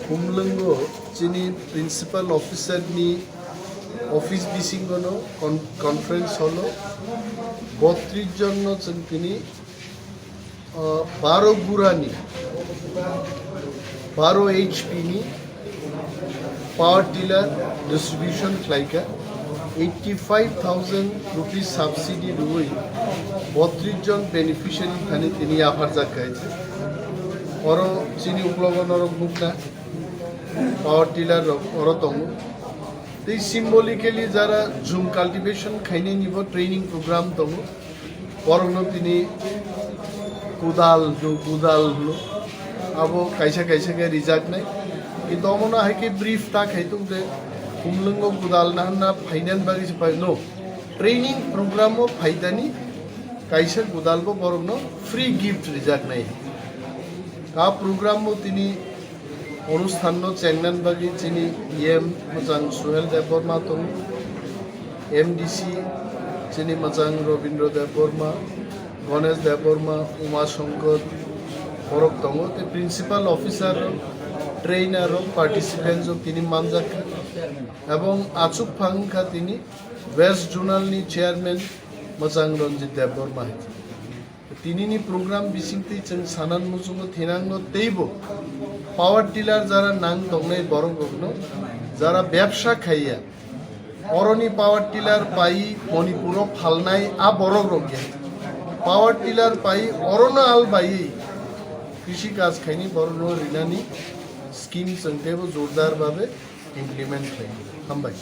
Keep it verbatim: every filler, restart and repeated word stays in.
Khumlwngo chini principal officer ni office bisingo no con-, conference hall o botris jon no chwng tini, ah, baro gura ni, baro H P ni power tiller distribution khlaikha, eighty five thousand rupees subsidy rwi botris jon beneficiary thani tini yapharjak kha. Oro chini uklogo norok nukna power tiller rok oro tongo. Tei symbolically jara jhum cultivation khainani bo training program tongo. Borokno tini kudal hwno, kudal hwno. Abo kaisa kaisa khe rijaknai. Kintu omono hai khe brief ta khai tong de, Khumlwngo kudal naharna phainan bagwi se phai, no. Training program o phaidani kaisa kudal bo borokno free gift rijaknai. A program o tini Onusthan no chengnan bagwi chini E M mwchang Suhel Debbarma tongo, M D C chini mwchang Robindra Debbarma, Ganesh Debbarma, Uma Shankar borok tongo, tei principal officer rok, trainer rok, participants rok tini manjak kha, ebong achuk phang kha tini West Zonal ni chairman mwchang Ranjit Debbarma hai. Tinini program bisingtwi chwng sanan muchungo thinango teibo power tiller jara nang tongnai borok rokno jara bebsa khaiya, oroni power tiller pai Manipuro phalnai a borok rok ya. Power tiller pai orono al bai krishi kaj khaini borokno rinani scheme chwng teibo jordar babe implement khlai. Hambai.